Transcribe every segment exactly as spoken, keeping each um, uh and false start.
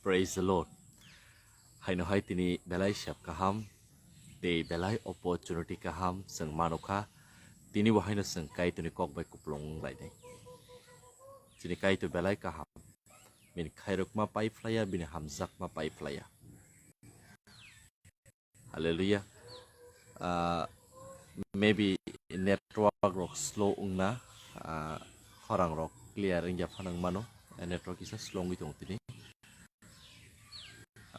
Praise the Lord. Haino hai tini belai sep kaham, tei belai opportunity kaham chwng manukha. Tini bo haino chwng Kaitorni kok bai kuplung wng lainai. Chini Kaitor belai kaham. Bini khairokma pai phlaiya, bini hamjakma pai phlaiya. Hallelujah. Ah, maybe network rok slow wngna, ah, khorang rok clear wngya phano wng mano. Eh, network kisa slow wngwi tongo tini.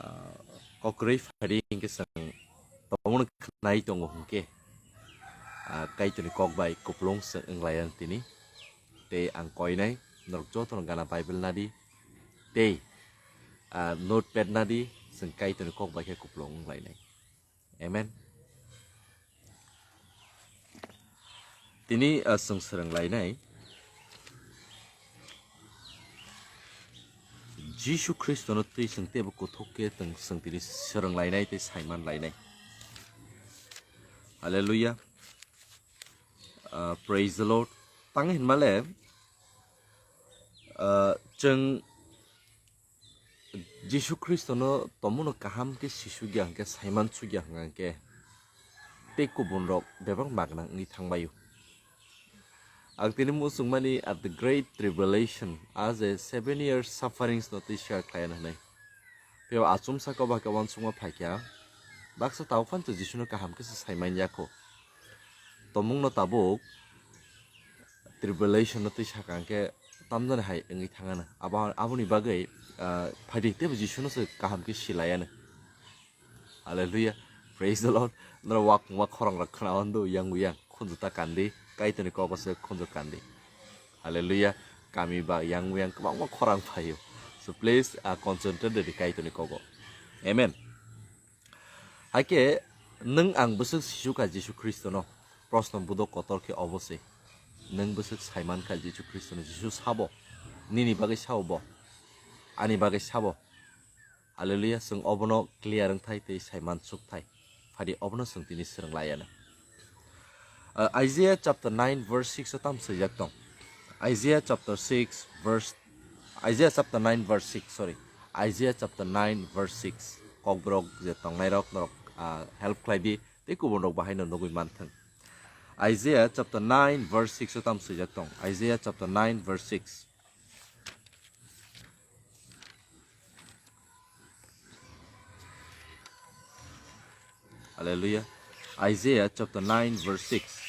Ah, kokrwi phadi hinkhe chwng tongmani khnai tongo hinkhe, ah, Kaitorni kok bai kuplung chwng wng lai ang tini. Tei ang koinai norok jotono gana Bible nadi tei, ah, notepad nadi, chwng Kaitorni kok bai khe kuplung wng lainai. Amen. Tini, ah, chwng swrwng lainai Jisu Khristono twi chwng teibo kuthuk khe chwng, chwng tini swrwng lainai tei saiman lainai. Hallelujah. Ah, praise the Lord. Tang hinmale, ah, chwng Jisu Khristono tomono kaham khe sisugya hwnkhe, saiman sugya hwnkhe, tei kubun rok bebak magna wngwi thangbaio. Ang tini muchungmani at the great tribulation, as a seven years sufferings no twi share khlaina hwnwi. Phiya achomsa koba khe uansukma phaikha, baksa tabuk phano Jisuno kaham khe se saiman yakho. Tomungno tabuk tribulation no twi sakha hwnkhe tamjani hai wngwi thangano. Abo, aboni bagwi, ah, phaidi teibo Jisuno se kaham khe silayano. Hallelujah. Praise the Lord. Norok wak wak khorang rok khna hwn do, yang yang khunju ta kandi, Kaitorni kok se khunju kandi. Hallelujah. Kami ba yang yang kwbangma khorang phaio. So please, ah, concentrate di Kaitorni kogo. Amen. Haikhe nwng ang bwswk sisukha Jisu Khristono? Prosno budok kotor khe obo se. Nwng bwswk saimankha Jisu Khristono? Jisu sabo? Nini bagwi sabo bo? Ani bagwi sabo? Hallelujah, chwng obono clear wngthai tei saiman sukthai. Phadi obono chwng tini swrwng laiano. Uh, Isaiah chapter nine verse six o tamo swijak tong? Isaiah chapter six verse, Isaiah chapter nine verse six, sorry. Isaiah chapter nine verse six. Kokborok je tongnairok norok, ah, help khlai di, tei kubunrok bahaino nugwi manthwng. Isaiah chapter nine verse six o tamo swijak tong? Isaiah chapter nine verse six. Hallelujah. Isaiah chapter nine verse six.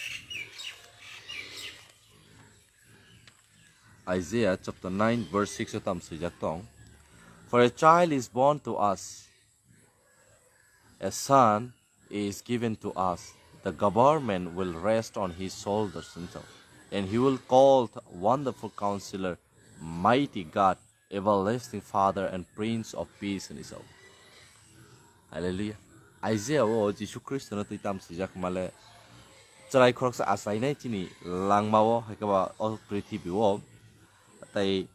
Isaiah chapter nine verse six o tamo swijak tong? For a child is born to us, a son is given to us. The government will rest on his shoulders, and he will called Wonderful Counselor, Mighty God, Everlasting Father and Prince of Peace hwnwi sao. Hallelujah. Isaiah o Jisu Khristono twi tamo swijak male, chwrai khoroksa achainai chini langmao, haikhe ba o prithibi o. Tei,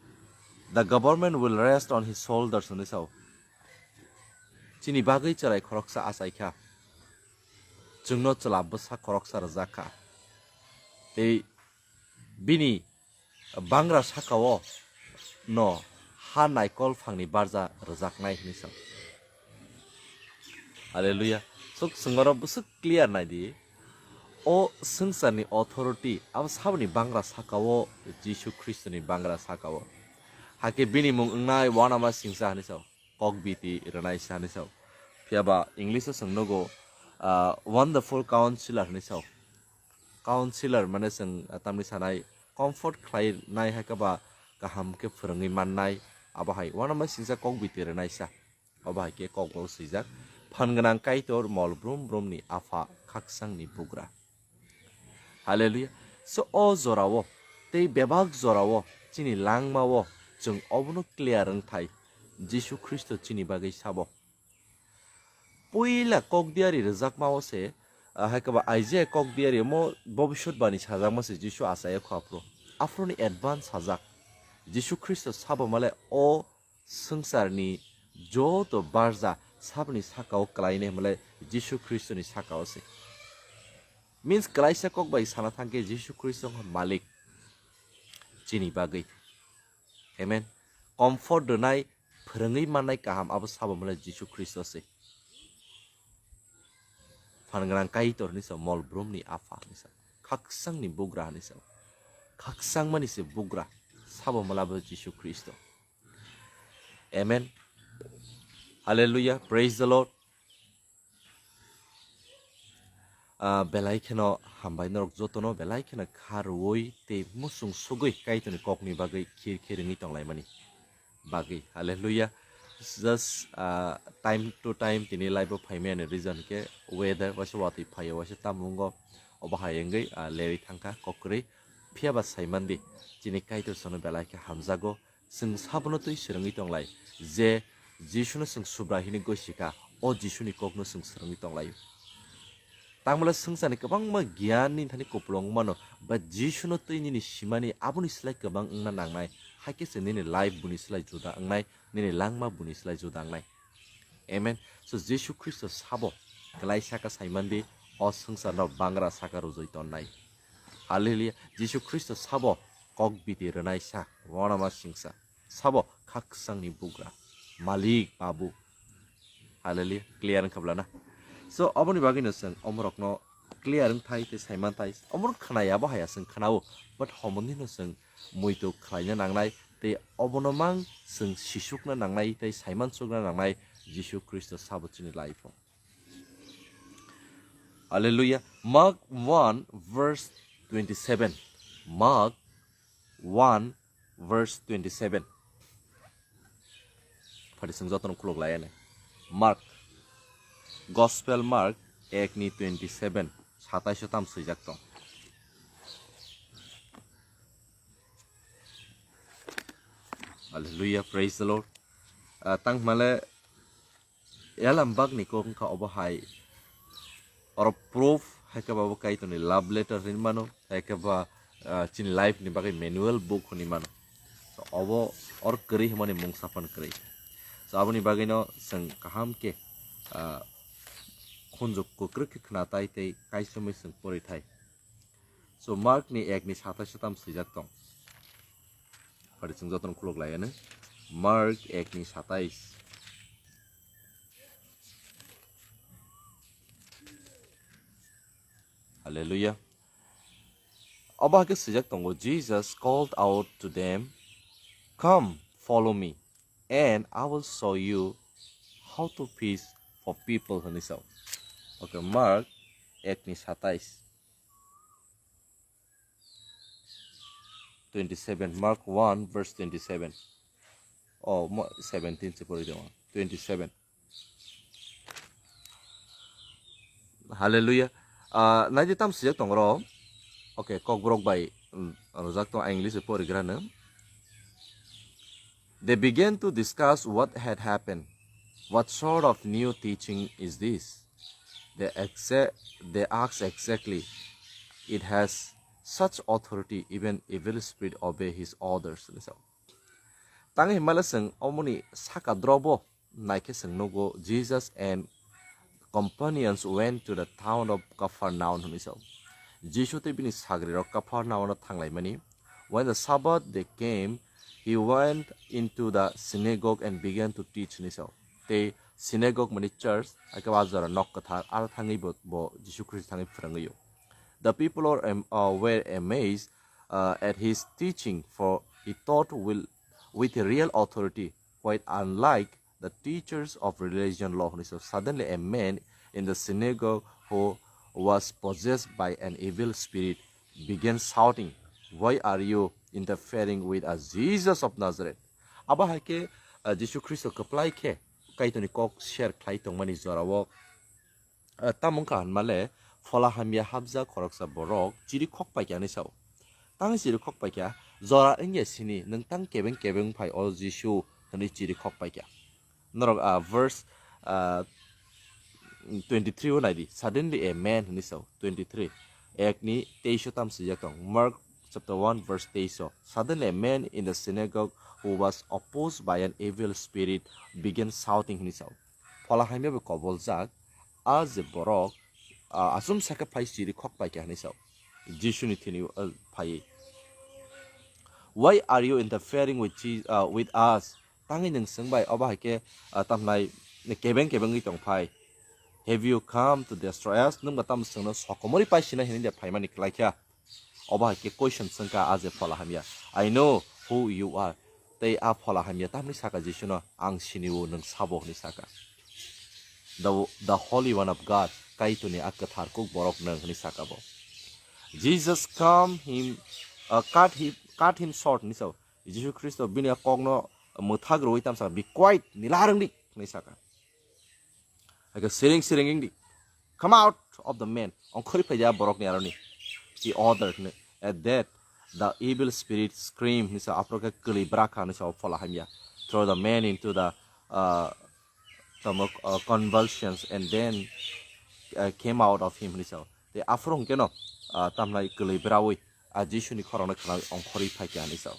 "The government will rest on his shoulders," hwnwi sao. Chini bagwi chwrai khoroksa achaikha. Chwngno chwla bwsa khoroksa rwjakha. Tei bini bangra sakao no ha naikol phangni barja rwjaknai hwnwi sao. Hallelujah. Sok swngoro bwswk clear naidi. O swngcharni authority abo saboni bangra sakao, Jisu Khristoni bangra sakao. Hakhe bini mung wngnai uanama singcha hwnwi sao. Kokbiti rwnaisa hwnwi sao. Phiyaba English o chwng nugo, ah, Wonderful Counselor hwnwi sao. Counselor mane chwng, ah, tamni sanai comfort khlainai, haikhe ba kaham khe phwrwngwi mannai, abo hai uanama singcha kokbiti rwnaisa. Obo hai khe kokborok swijak, phan gwnang Kaitor mol brum brumni Apha, khaksangni bugra. Hallelujah. So o jorao tei bebak jorao chini langmao chwng obono clear wngthai, Jisu Khristo chini bagwi sabo. Puila kok diari rwjakmao se, ah, haikhe ba Isaiah kok diari omo bobiswt bani sajakma se Jisu achaio kho aphuru. Aphuruni advance sajak. Jisu Khristo sabo male o swngcharni joto barja saboni sakao kwlainai hwnmale Jisu Khristoni sakao se. Means kwlaisa kok bai sana thangkhe Jisu Khristo wngkha Malik chini bagwi. Amen. Comfort rwnai, Rwngwi mannai kaham abo sabo mwnai Jisu Khristo se. Phan gwnang Kaitor hinwi sao, mol brumni Apha hinwi sao, khaksangni bugra hinwi sao, khaksangmani se bugra sabo mwnai bo Jisu Khristo. Amen. Hallelujah. Praise the Lord. Ah, belai kheno hambai norok jotono belai kheno kha rwui tei muchung sugui Kaitorni kokni bagwi khir khir wngwi tonglaimani bagwi. Hallelujah. Just, ah, time to time tini live o phaimani reason khe weather waisa watwi phaio, waisa tamungo obo hai wngwi, ah, lerwi thangkha kok kwrwi. Phiyaba saimandi chini Kaitor sono belai khe hamjago. Chwng sabono twi swrwngwi tonglai je Jisuno chwng Subra hwnwi gosikha, o Jisuni kokno chwng swrwngwi tonglaio. Tangmala swngcharni kwbangma giyanni thani kupulung wngmano, ba Jisuno twi nini simani aboni slai kwbang wngna nangnai, hakhe se nini life buni slai juda wngnai, nini langma buni slai juda wngnai. Amen. So Jisu Khristo sabo kwlai saka saimandi, o swngcharno bangra saka rwjwi tonnai. Hallelujah. Jisu Khristo sabo kok biti rwnaisa, wanama singsa. Sabo khaksangni bugra, malik, babu. Hallelujah. Clear wngkha bla na? So oboni bagwino chwng omorokno clear wngthai tei saimanthai. Omorok khnaya bo haya chwng khnao, but homoni no chwng muitu khlaina nangnai tei obono mang chwng sisukna nangnai tei saimansukna nangnai Jisu Khristo sabo chini life o. Hallelujah. Mark one verse twenty-seven. Mark one verse twenty-seven. Phadi chwng jotono khuluk laiya ne. Mark. Gospel Mark ekni twenty-seven. Satais o tam swijak tong. Hallelujah, praise the Lord. Ah, tang hwnmale Elam bagni kok wngkha obo hai. Oro proof hai khe ba bo Kaitorni love letter hinwi mano, hai khe ba, ah, chini life ni bagwi manual book hinwi mano. So, obo or kwrwi hwnmani mungsa phan kwrwi. So, aboni bagwino chwng kaham khe, ah, khunjuk kwkrwk khe khna tai tei kaisomwi chwng pori thai. So, Mark ni ek ni satais o tam swijak tong. Phadi chwng jotono khuluk laiya ne. Mark ek ni satais. Hallelujah. Obo hai khe swijak tongo, "Jesus called out to them, 'Come, follow me, and I will show you how to fish for people,'" hinwi sao. Okay, Mark ek ni satais. Twenty-seven, Mark one verse twenty-seven. Oh, mo-, seventeen se pori tongo. Twenty-seven. Hallelujah. Ah, naidi tam swijak tong ro. Okay, kokborok bai, mm, rojak tong, English se pori grano. They began to discuss what had happened. "What sort of new teaching is this?" They exa-, they asked exactly. "It has such authority, even evil spirit obey his orders." Tang himala chwng omoni saka drobo naikhe chwng nugo, "Jesus and companions went to the town of Capernaum," hinwi sao. Jisu tei bini sagrirok Capernaum no thanglaimani. When the Sabbath day came, he went into the synagogue and began to teach, hinwi sao. Tei synagogue mani church, ake ba jora nok kwthar, aro thangwi bo, bo Jisu Khristo thangwi phwrwngwi o. The people are am-, uh, were amazed, uh, at his teaching, for he taught will, with real authority, quite unlike the teachers of religion law, hinwi sao. Suddenly a man in the synagogue who was possessed by an evil spirit began shouting, "Why are you interfering with us, Jesus of Nazareth?" Abo hai khe, uh, Jisu Khristo kwplai khe Kaitorni kok share khlai tongmani jorao, uh, tamo wngkha hwnmale, phola hamya hapjak khoroksa borok chiri khok paikha hinwi sao. Tang chiri khok paikha, "Jora wngya sini, nwng tang kebeng kebeng phai o Jisu," hinwi chiri khok paikha. Norok, ah, verse, ah, twenty-three o naidi. "Suddenly a man," hinwi sao, twenty-three. Ek ni teis o tam swijak tong. Mark chapter one verse teis o. "Suddenly a man in the synagogue who was oppressed by an evil spirit began shouting," hinwi sao. Phola hamya bai koboljak, a je borok, ah, achomsa khe phai chiri khok paikha hinwi sao. Jisuni thini, ah, phaiwi. "Why are you interfering with Je-, uh, with us, Tangwi nwng swng bai obo hai khe, ah, tamhnai kebeng kebengwi tong phai. Have you come to destroy us? Nwng ba tamo chwngno sokomorwi paisina hinwi de phaimani kwlai kha? Obo hai khe question swngkha a je phola hamya, "I know who you are." Tei a phola hamya tamni saka Jisuno, "Ang sinio, nwng sabo," hwnwi saka. The, the Holy One of God, Kaitorni a kwthar kuk borok nwng hwnwi saka bo. Jesus come him, uh, cut him, cut him short hwnwi sao. Jisu Khristo bini a kokno mwthak rwui tamsa, "Be quiet, nila rwngdi," hwnwi saka. Hai khe siring siring wngdi, "Come out of the man." Ongkhorwi phai di a borokni aroni. He ordered, hwnwi. At that, the evil spirit scream, hwnwi sa, aphuru khe kwlwi bwra kha, hwnwi sa, o phola hamya. Throw the man into the, uh, tamo, uh, convulsions and then, uh, came out of him, hwnwi sa. Tei aphuru hwnkhe no, uh, tamnai kwlwi bwraui a Jisuni khorokno khwnaui ongkhorwi phai kha, hwnwi sa.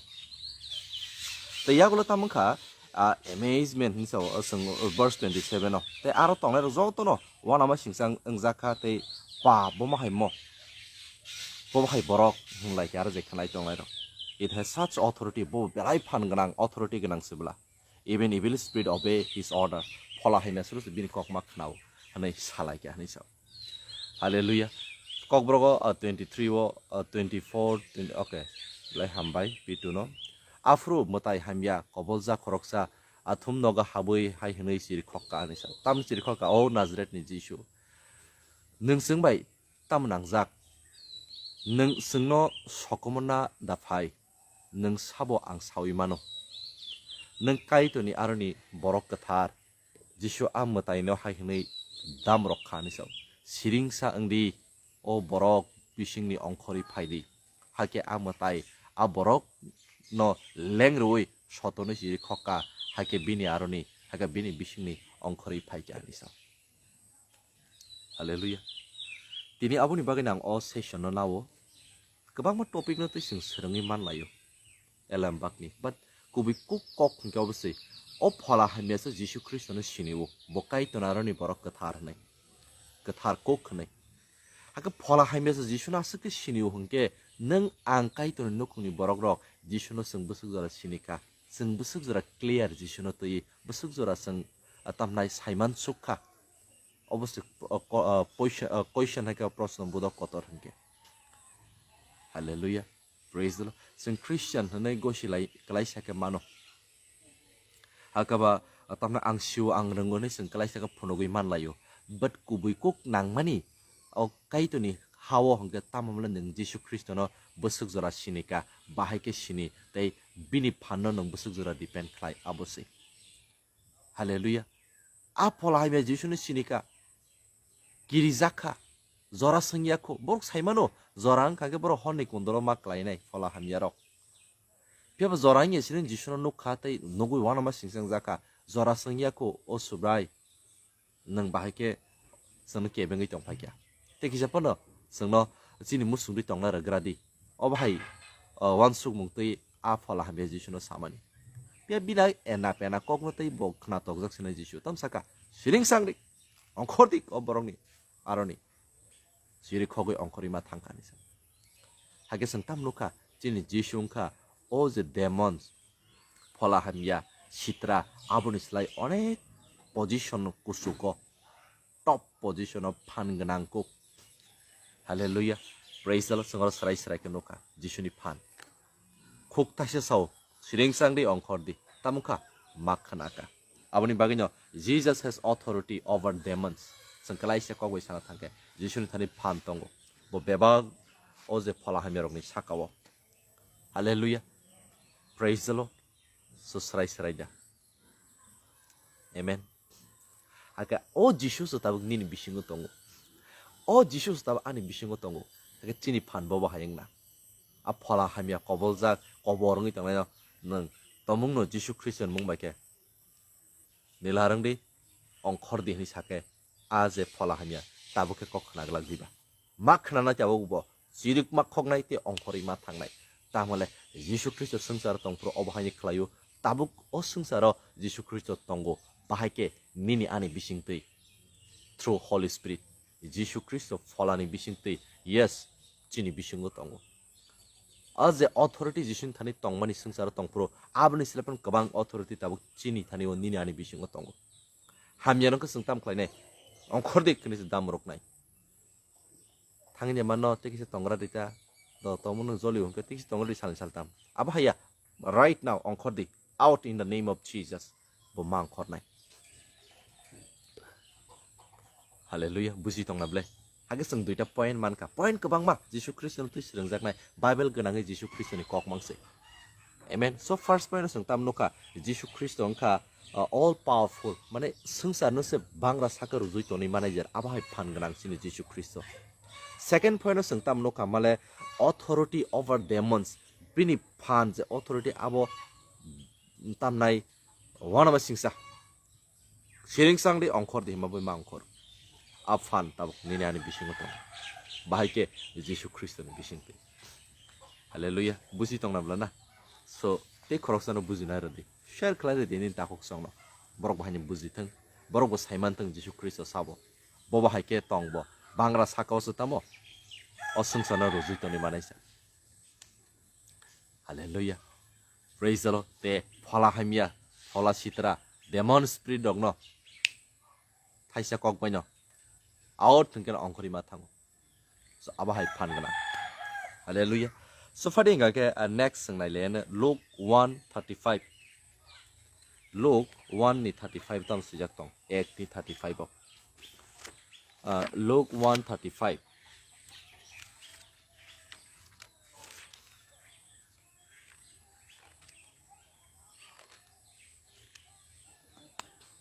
Tei yagulo tamo wngkha, ah, amazement hinwi sao, o chwng, o verse twenty seven o. Tei aro tongnairok jotono uanama singcha wngjak kha tei, "Ba, bo ma hai mo? Bo hai borok?" hwnlai khe aro je khwnai tongnairok. "It has such authority," bo belai phan gwnang, authority gwnang se bwla. "Even evil spirit obey his order." Phola hamya suru se bini kokma khwnao hwnwi salai kha hwnwi sao. Hallelujah. Kokborok o, ah, twenty three o, ah, twenty four, twenty, okay. Belai hambai, P two no. Aphuru mwtai hamya, koboljak khoroksa, athum nogo habwi hai hwnwi chirikhok kha hwnwi sa. Tamo chirikhok kha, "O Nazareth ni Jisu, nwng chwng bai tamo nangjak? Nwng chwngno sokomorna da phai? Nwng sabo ang saui mano? Nwng Kaitorni aroni borok kwthar." Jisu a mwtaino hai hwnwi dam rok kha hwnwi sao, "Siringsa wng di, o borok bisingni ongkhorwi phai di." Hakhe a mwtai a borok no leng rwui sotonwi chiri khok kha, hakhe bini aroni, hakhe bini bisingni ongkhorwi phai kha hwnwi sao. Hallelujah. Tini aboni bagwi ang o session no nao. Kwbangma topic no twi chwng swrwngwi man laio elembakni, but kubui kuk kok hwnkhe obo se, o phola hamya se Jisu Khristo no sinio, bo Kaitor aroni borok kwthar hwnwi, kwthar kuk hwnwi. Hakhe phola hamya se Jisu no aswk khe sinio hwnkhe, nwng ang Kaitor ni nukhungni borok rok Jisu no chwng bwswk jora sini kha, chwng bwswk jora clear Jisu no twi bwswk jora chwng, ah, tamnai saiman suk kha. Obo se, ah, ko-, ah, poisa-, ah, question hai khe proshno bodok kotor hwnkhe. Hallelujah. Praise the Lord. Chwng Christian hwnwi gosi lai, klaisa khe mano. Hakhe ba, ah, tamno ang sio, ang rwngo hwnwi chwng klaisa khe phunugwi man laio. But kubui kuk nangmani o Kaitorni ha-o hwnkhe tamo hwnle nwng Jisu Khristono bwswk jora sini kha, bahai khe sini, tei bini phanno nwng bwswk jora depend khlai, abo se. Hallelujah. A phola hamya Jisuni sini kha. Kirijak kha. Jora swngya kho. Borok saimano, jora wngkha khe borok horni kondoro ma klainai phola hamyarok. Phiya bo jora wngya sini Jisuno nuk kha tei nugwi uanama singchang jak kha. Jora swngya kho, o Subrai. Nwng bahai khe chwngno kebengwi tong phai kha. Tei kisa phano chwngno chini muchungtwi tongna rwgra di. O bahai, o, uansukmung twi a phola hamya Jisuno samani. Phiya bini ena pena kokno tei bo khna tokjak sinai Jisu. Tamo saka, "Siring sang di, ongkhor di o borokni, aroni." Siri khogwi ongkhorwi ma thang kha ni sa. Hakhe chwng tamo nukha, chini Jisu wngkha o je demons, phola hamya, sitra, aboni slai onek position kuchugo, top position o phan gwnang kuk. Hallelujah. Praise the Lord. Chwng oro srai srai khe nukha Jisuni phan. Khuk taisa sao, "Siring sang di, ongkhor di." Tamo kha, ma khna kha. Aboni bagwino, Jesus has authority over demons. Chwng klaisa kok bai sana thang khe, Jisuni thani phan tongo. Bo bebak o je phola hamyarokni saka-o. Hallelujah. Praise the Lord. So srai srai da. Amen. Hakhe o Jisu se tabuk nini bisingo tongo. O Jisu se tabuk ani bisingo tongo. Hakhe chini phan bobo hai wngna. A phola hamya koboljak, kobor wngwi tongnaino nwng tomungno Jisu Khristo ni mung bai khe nila rwng di, ongkhor di hwnwi sa khe, a je phola hamya tabuk khe kok khna glak diba? Ma khnanai tabuk bo chirikma khoknai tei ongkhorwi ma thangnai. Tamole Jisu Khristo swngcharo tongphuru obo haini khlaio, tabuk o swngcharo Jisu Khristo tongo, bahai khe nini ani bisingtwi through Holy Spirit. Jisu Khristo pholani bisingtwi, yes, chini bisingo tongo. O je authority Jisuni thani tongmani swngcharo tongphuru, aboni sle phano kwbang authority tabuk chini thani o nini ani bisingo tongo. Hamya no khe chwng tam khlainai? Ongkhor di khe dam rok nai. Thangni mano tei kisa tongra di ta. Do tomo no joli hwnkhe tei kisa tongra di salni saltam. Abo haya, right now ongkhor di. Out in the name of Jesus. Bo ma ongkhornai. Hallelujah, buji tongna ble. Hage chwng duita point mankha. Point kwbangma Jisu Khristo no twi srwngjaknai, Bible gwnangwi Jisu Khristo ni kok mangse. Amen. So first point o chwng tam nukha, Jisu Khristo wngkha, uh, all powerful, mane swngchar no se bangra saka rujui tonwi manager, abo hai phan gwnang chini Jisu Khristo. Second point o chwng tam nukha male authority over demons, bini phan je authority abo tamnai wanama singsa. Siring sang di ongkhor di hima bui ma ongkhor. A phan tabuk nini ani bisingo tongo. Bahai khe Jisu Khristo ni bising twi. Hallelujah. Buji tongna bla na. So, tei khoroksa no bujinai rw di. Share khlai rw di nini takhuk song no. Borok bo haino buji thung. Borok bo saiman thung Jisu Khristo sabo. Bo bahai khe tong bo. Bangra saka o se tamo. O swngchar no rujui toni manaisa. Hallelujah. Praise the Lord. Te phola hamya, phola sitra, demon spirit rok no thaisa kok bai no out hwnkhe no ongkhorwi ma thango. So abo hai phan gwnang. Hallelujah. So phadi hwnkha khe, uh, next swngnai le Luke one thirty-five. Luke one ni thirty-five tamo swijak tong. Ek ni thirty-five o. Uh, Luke one thirty-five.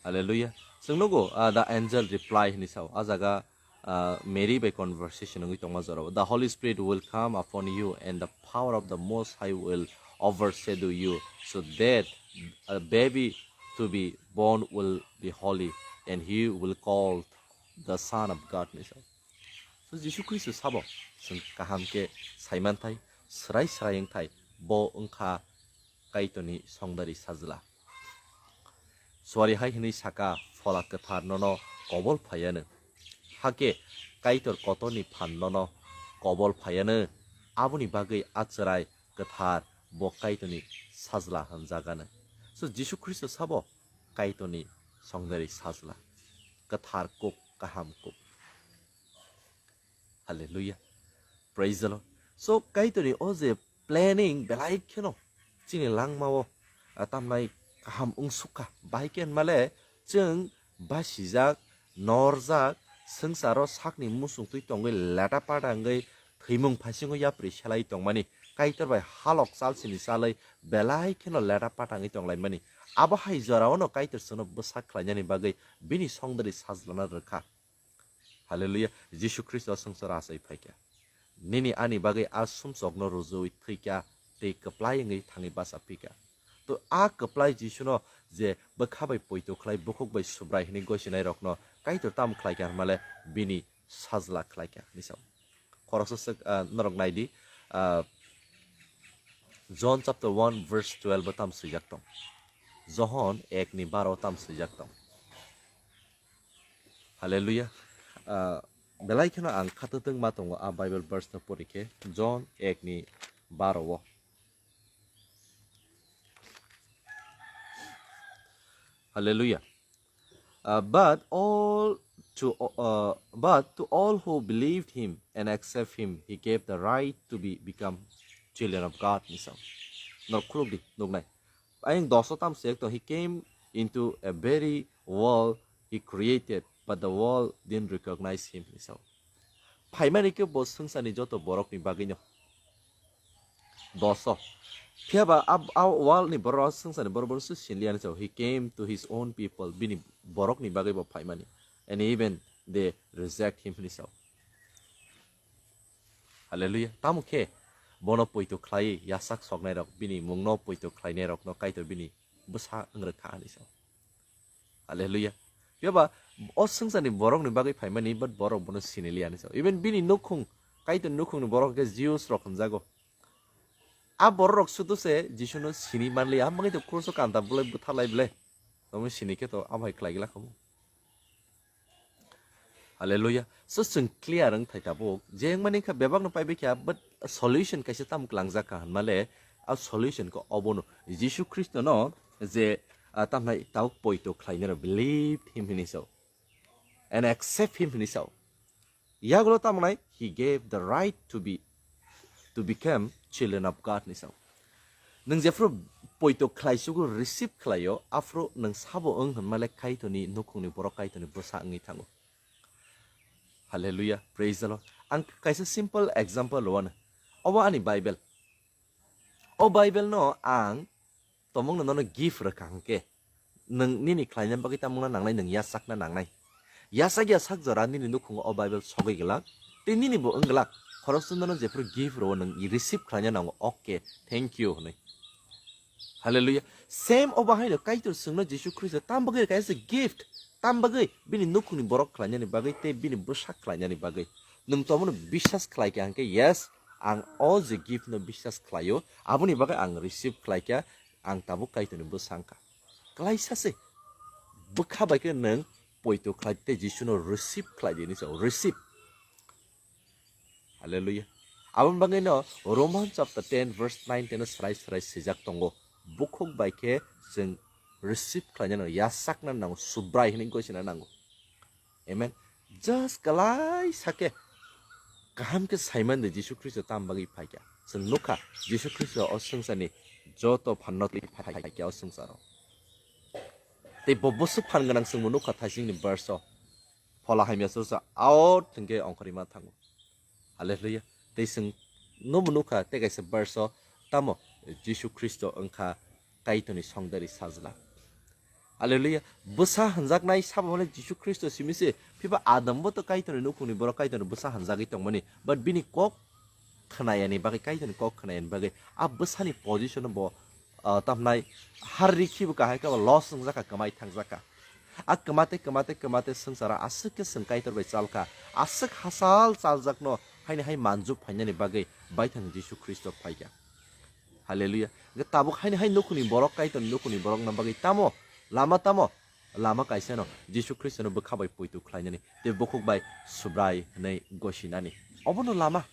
Hallelujah. Chwng nugo, ah, the angel reply hini sao. A jaga, ah, Mary bai conversation wngwi tongma jorao. "The Holy Spirit will come upon you and the power of the Most High will overshadow you, so that a baby to be born will be holy and he will call the Son of God," hini sao. So Jisu Khristo sabo chwng kaham khe saimanthai, srai srai wngthai, bo wngkha Kaitorni songdari sajla. Suari hai hwnwi saka, Phola Kwthar nono kobol phaiyanw. Hakhe Kaitor kotorni phan nono kobol phaiyanw. Aboni bagwi a chwrai kwthar bo Kaitorni sajla hwnjaganw. So Jisu Khristo sabo Kaitorni songdari sajla. Kwthar kuk, kaham kuk. Hallelujah. Praise the Lord. So, Kaitorni o je planning belai kheno chini langmao, ah, tamnai kaham wngsukha. Bahai khe hwnmale chwng basijak, norjak, swngcharo sakni musung twi tongwi leta pata wngwi thwimung phaisingo yapri selai tongmani. Kaitor bai halok chalsini chalwi belai kheno leta pata wngwi tonglaimani. Abo hai jorao no Kaitor chwngno bwsak khlainani bagwi bini songdari sajlano rwkha. Hallelujah. Jisu Khristo swngcharo achai phaikha. Nini ani bagwi a sumsokno rujui thwikha tei kwplai wngwi thangwi bacha phikha. To a kwplai Jisuno je bwkha bai poito khlai, bukhuk bai Subrai hwnwi gosinairokno Kaitor tamo khlaikha hwnmale bini sajla khlaikha hwnwi sao. Khoroksa swk, ah, norok naidi, ah, John chapter one verse twelve o tamo swijak tong. Johon ek ni baro o tamo swijak tong. Hallelujah. Ah, belai kheno ang khatwtwng ma tongo a Bible verse no pori khe, John ek ni baro o. Hallelujah. Uh, but all to, uh, but to all who believed him and accept him, he gave the right to be become children of God, hwnwi sao. Norok khuluk di, nuknai. Ayang doso tam sek to, he came into a very world he created, but the world didn't recognize him, hwnwi sao. Phaimani khe bo swngcharni joto borokni bagwino. Doso. Phiya ba a, a world ni borok, swngcharni borok bono se sinliya hwnwi sao. He came to his own people. Bini borokni bagwi bo phaimani. And even they reject him hwnwi sao. Hallelujah. Tamo khe bono poito khlai yasak soknairok, bini mungno poito khlainairokno Kaitor bini bwsa wng rwkha hwnwi sao. Hallelujah. Phiya ba o swngcharni borokni bagwi phaimani, but borok bono siniliya hwnwi sao. Even bini nukhung, Kaitor nukhungni borok khe Jews rok hwnjago. A borok rok sudu se Jisuno sini manliya, amoni to kruso kanta bulai butharlai ble. Tamo sini khe to amhai khlai gila khamu. Hallelujah. So chwng clear wng thai tabuk. Je wngmani kha bebak no paibai kha, but solution kaisa tam klangjak kha hwnmale, a solution khe obono. Jisu Khristo no je, ah, tamnai tabuk poito khlainai rok believe him hini sao. And accept him hini sao. Yagulo tamnai he gave the right to be, to become children of God ni sao. Nwng jephru poito khlai sugo receive khlaio, aphru nwng sabo wng hwnmale Kaitorni nukhungni borok Kaitorni bwsa wngwi thango. Hallelujah, praise the Lord. Ang kaisa simple example rwano. Obo ani Bible. O Bible no ang tomungno nono gift rwkha hwnkhe, nwng nini khlaina bagwi tamungna nangnai, nwng yasakna nangnai. Yasak yasak jora nini nukhungo o Bible sogwi glak, tei nini bo wng glak. Khoroksa nono jephru gift rwo nwng receive khlaina nango, okay, thank you hwnwi. Hallelujah. Same obo haino Kaitor chwngno Jisu Khristo tam bagwi rwkha as a gift, tam bagwi bini nukhungni borok khlainani bagwi tei bini bwsak khlainani bagwi. Nwng tomono biswas khlai kha hwnkhe, yes, ang o je gift no biswas khlaio, aboni bagwi ang receive khlai kha, ang tabuk Kaitorni bwsa wngkha. Klaisa se bwkha bai khe nwng poito khlai tei Jisu no receive khlai di hinwi sao, receive. Hallelujah. Aboni bagwi no Roman chapter ten verse nine ten o srai srai swijak tongo. Bukhuk bai khe chwng receive khlaina nango, yasakna nango, Subrai hinwi gosina nango. Amen. Just kalai sake kaham khe saimande Jisu Khristo tam bagwi phaikha. Chwng nukha Jisu Khristo o swngcharni joto phanno twi phaikha o swngcharo. Tei bo bwswk phan gwnang chwngbo nukha thaisingni verse o. Phola hamya chwrsa out hwnkhe ongkhorima thango. Hallelujah. Tei chwng nobo nukha tei kaisa verse o tamo Jisu Khristo wngkha Kaitorni songdari sajla. Hallelujah. Bwsa hwnjaknai sabo hwnle Jisu Khristo simi se. Phiba Adam bo to Kaitorni nukhungni borok Kaitorni bwsa hwnjagwi tongmani. But bini kok khnayani bagwi, Kaitorni kok khnayani bagwi a bwsani position bo, ah, tamnai har rikhi bo kahai khe bo loss wngjak kha, kwmai thangjak kha. A kwmate, kwmate, kwmate swngchara aswk khe chwng Kaitor bai chal kha. Aswk hachal chaljakno haini hai manjub phainani bagwi baithang Jisu Khristo phaikha. Hallelujah. Hwnkhe tabuk haini hai nukhungni borok, Kaitorni nukhungni borokno bagwi tamo, lama tamo, lama kaisano Jisu Khristono bwkha bai poito khlainani tei bukhuk bai Subrai hwnwi gosinani. Obono lama.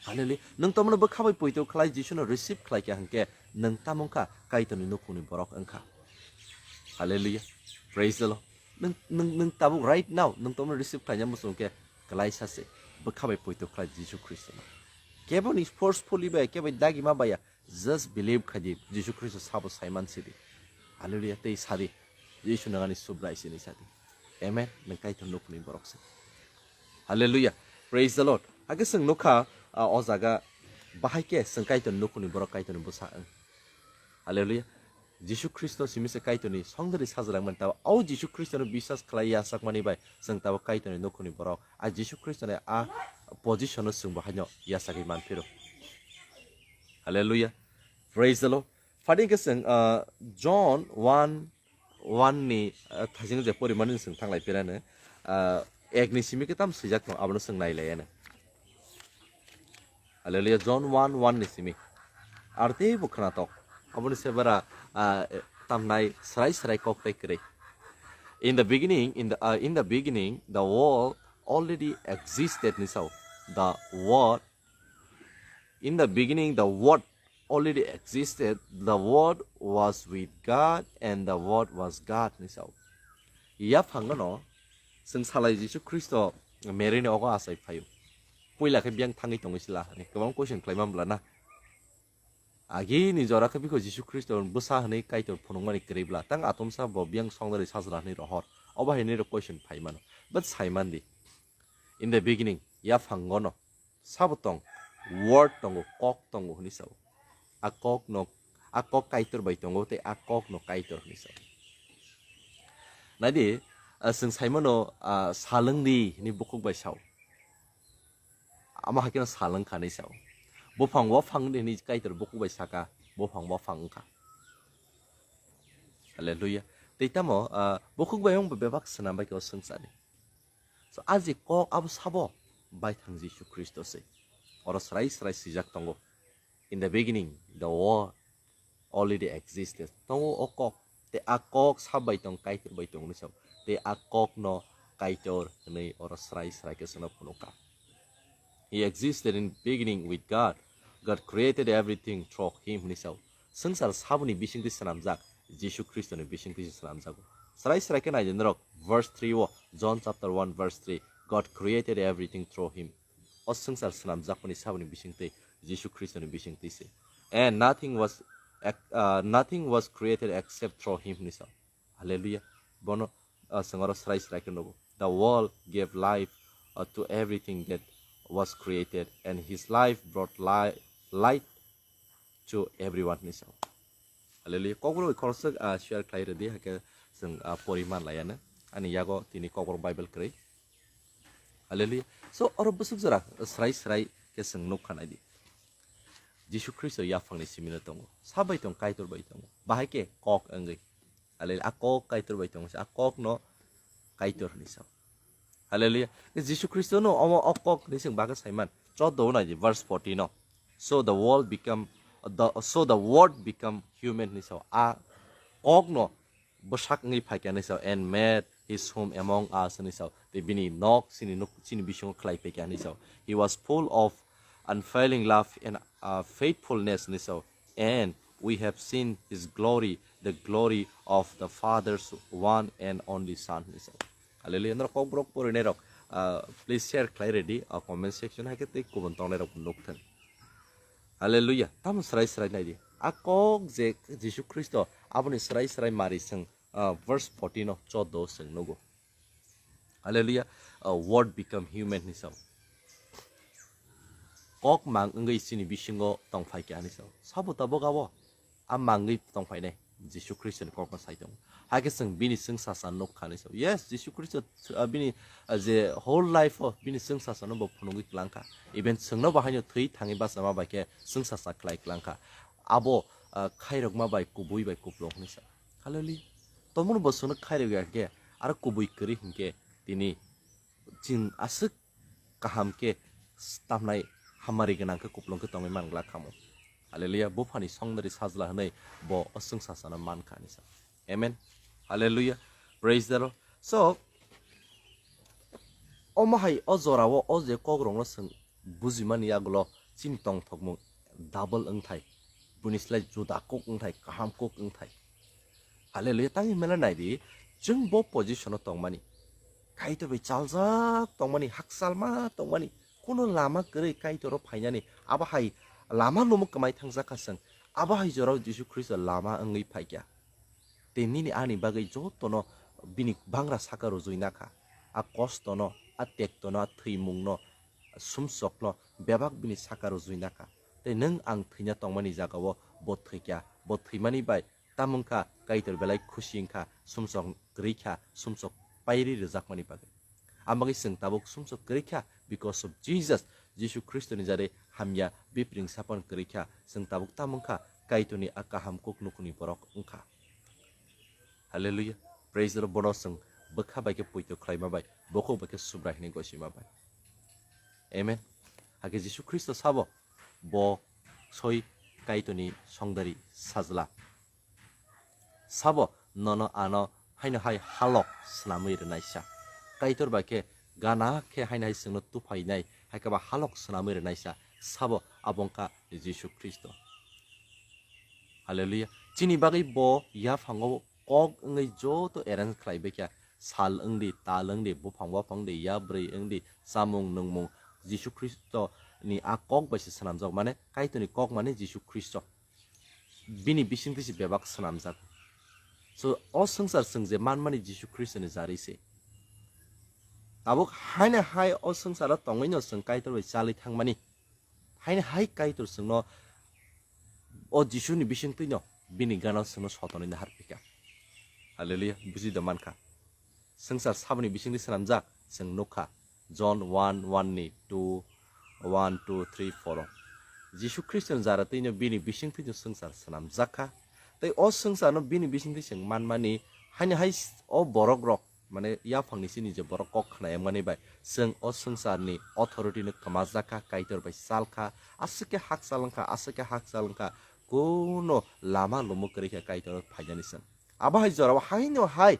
Hallelujah. Nwng tomono bwkha bai poito khlai Jisuno receive khlai kha hwnkhe nwng tamo wngkha Kaitorni nukhungni borok wngkha. Hallelujah. Praise the Lord. Nwng, nwng, nwng tabuk right now nwng tomono receive khlaina muchung khe klaisa se bwkha bai poito khlai Jisu Khristono. Kebo ni forcefully bai, kebo dagi ma baya, just believe khaidi Jisu Khristo sabo saiman sidi. Hallelujah. Tei sadi Jisu nangani Subrai sini sadi. Amen. Nwng Kaitor nukhungni borok se. Hallelujah. Praise the Lord. Hake chwng nukha, ah, o jaga bahai khe chwng Kaitor nukhungni borok Kaitorni bwsa wng. Hallelujah. Jisu Khristo simi se Kaitorni songdari sajlangmani tabo. O Jisu Khristono biswas khlai yachakmani bai chwng tabo Kaitorni nukhungni borok. A Jisu Khristoni a position-o chwngbo haino yachagwi manphiro. Hallelujah. Praise the Lord. Phadi khe chwng, ah, John one one ni, ah, thajing je porimani chwng thanglai phirano, ah, ek ni simi khe tam swijak tong, abono chwng nailaiyano. Hallelujah. John one one ni simi. Ar teibo khwnatok. Aboni se bara, ah, tamnai srai srai kok tei kwrwi. In the beginning, in the, ah, in the beginning, the world already existed ni sao. The word, in the beginning, the word already existed. The word was with God and the word was God ni sao. Yaphang no chwng salai Jisu Khristo Mary ni ogo achai phaio. Puila khe biyang thangwi tongwi sila hwnwi kwbang question khlaima bwla na. Agini jora khe bikho Jisu Khristo bwsa hwnwi Kaitor phunukmani kwrwi bwla. Tang atomsa bo biyang songdari sajla hwnwi rohor. Obo hai nini rok question phai mano. But sai man di. In the beginning, yaphango no sabo tong, word tongo, kok tongo hwnwi sao. A kok no, a kok Kaitor bai tongo tei a kok no Kaitor hwnwi sao. Naidi, ah, chwng sai mano, ah, salwng di hwnwi bukhuk bai sao. Amo hai kheno salwng kha hinwi sao. Buphang waphang di hinwi Kaitor bukhuk bai saka, buphang waphang wngkha. Hallelujah. Tei tamo, ah, bukhuk bai wngbo bebak swnam bai khe o swngcharni. So, a je kok abo sabo baithang Jisu Khristo se. Oro srai srai swijak tongo. In the beginning, the word already existed. Tongo o kok. Tei a kok sab bai tong, Kaitor bai tong hinwi sao. Tei a kok no Kaitor hwnwi oro srai srai khe chwngno phunukha. He existed in beginning with God. God created everything through him hwnwi sao. Swngchar saboni bisingtwi swnamjak, Jisu Khristoni bisingtwi se swnamjago. Srai srai khe naidi norok verse three o, John chapter one verse three, God created everything through him. O swngchar swnamjakmani saboni bisingtwi, Jisu Khristoni bisingtwi se. And nothing was ac- uh, nothing was created except through him hwnwi sao. Hallelujah. Bono uh, chwng oro srai srai khe nugo. The world gave life uh, to everything that was created, and his life brought li- light to everyone hwnwi sao. Hallelujah. Kokborok khoroksa uh, share khlai rwdi, hakhe chwng uh, poriman layana. Ani yago tini Kokborok Bible kwrwi. Hallelujah. So oro bwswk jora srai srai khe chwng nukha naidi. Jisu Khristo yaphangni simino tongo. Sa bai tong, Kaitor bai tongo. Bahai khe kok wngwi. Hallelujah. A kok Kaitor bai tongo. A kokno Kaitor hwnwi sao. Hallelujah. Jisu Khristo no omo o kok hwnwi chwng bagwi saiman. Choddo o naidi verse fourteen o. So the world become the so the word become human hwnwi sao. A kokno bwsak wngwi phaikha hwnwi sao, and made his home among us hwnwi sao. Tei bini nok chini nuk chini bisingo khlai phaikha hwnwi sao. He was full of unfailing love and uh, faithfulness hwnwi sao. And we have seen his glory, the glory of the Father's one and only Son hwnwi sao. Hallelujah. Norok kokborok porinai rok uh, please share khlai rwdi uh, comment section, hai khe tei kubun tongnai rok nukthung. Hallelujah. Tamo srai srai naidi. A kok je Jisu Khristo aboni srai srai mari chwng uh, verse fourteen o choddo o chwng nugo. Hallelujah. Uh, word become human hwnwi sao. Kok mang wngwi chini bisingo tong phaikha hwnwi sao. Sabo tabuk abo a mangwi tong phainai Jisu Khristoni kokno sai tongo. Hakhe chwng bini chwngsacha nuk kha hwnwi sao. Yes, Jisu Khristo uh, bini uh, je whole life o bini chwngsachano bo phunugwi kwlangkha. Even chwngno bo haino thwi thangwi bachama bai khe chwngsacha khlai kwlangkha. Abo uh, khairokma bai kubui bai kuplung hwnwi sa. Hallelujah. Tomungno bo chwngno khairok ya khe aro kubui kwrwi hinkhe tini chwng aswk kaham khe tamnai hamari gwnang khe kuplung khe tongwi man glak khamu. Hallelujah. Buphani songdari sajla hwnwi bo o chwngsachano man kha hwnwi sa. Amen. Hallelujah. Praise the Lord. So, omo hai o jorao o je kokrokno chwng bujimani yagulo chini tongthokmung double wngthai. Buni slai juda kuk wngthai, kaham kuk wngthai. Hallelujah. Tangwi mela naidi, chwng bo position-o tongmani. Kaitor bai chaljak tongmani, hakchalma tongmani, kuno lama kwrwi Kaitoro phainani, abo hai lama lumo kwmai thangjak kha chwng. Abo hai jorao Jisu Khristo lama wngwi phaikha. Tei nini ani bagwi jotono bini bangra saka rwjwi nakha. A kostono, a tektono, a thwimungno, sumsokno bebak bini saka rwjwi nakha. Tei nwng ang thwina tongmani jagao bo thwikha. Bo thwimani bai tamung kha Kaitor belai khusi wngkha, sumsok kwrwi kha, sumsok pairi rwjakmani bagwi. Ang bagwi chwng tabuk sumsok kwrwi kha because of Jesus. Jisu Khristoni jare hamya bipring sapan kwrwi kha, chwng tabuk tamung kha Kaitorni a kaham kuk nukuni borok wngkha. Hallelujah. Praise the Lord. Bono chwng bwkha bai khe poito khlaima bai, bokhok bai khe Subrai hwnwi goisima bai. Amen. Hakhe Jisu Khristo sabo, bo soi Kaitorni songdari sajla. Sabo nono ano haino hai halok swnamwi rwnaisa. Kaitor bai khe gana khe haino hai chwngno tuphainai, hai khe ba halok swnamwi rwnaisa. Sabo abo wngkha Jisu Khristo. Hallelujah. Chini bagwi bo yaphango kok wngwi joto arrange khlai baikha. Sal wngdi, tal wngdi, buphang buphang wngdi, yabrwi wngdi, chamung nungmung. Jisu Khristo ni a kok bai se swnamjak, mane Kaitorni kok mane Jisu Khristo. Bini bisingtwi se bebak swnamjak. So, o swngchar chwng je manmani Jisu Khristo ni jarwi se. Tabuk haino hai o swngcharo tongwino chwng Kaitor bai chalwi thangmani. Haino hai Kaitor chwngno o Jisuni bisingtwino bini gana chwngno sotonwi naharphikha. Hallelujah, buji da mankha. Swngchar saboni bisingtwi swnamjak, chwng nukha. John one one ni two, one, two, three, four o. Jisu Khristoni jara twino bini bisingtwino swngchar swnamjakha. Tei o swngcharno bini bisingtwi chwng manmani, haino hai o borokrok, mane yaphangni chini je borok kok khna yangmani bai, chwng o swngcharni authority no kwmajak kha, Kaitor bai chal kha, aswk khe hakchal wng kha, aswk khe hakchal wng kha, kuno lama lumo kwrwi kha Kaitor phainani chwng. Abo hai jorao haino hai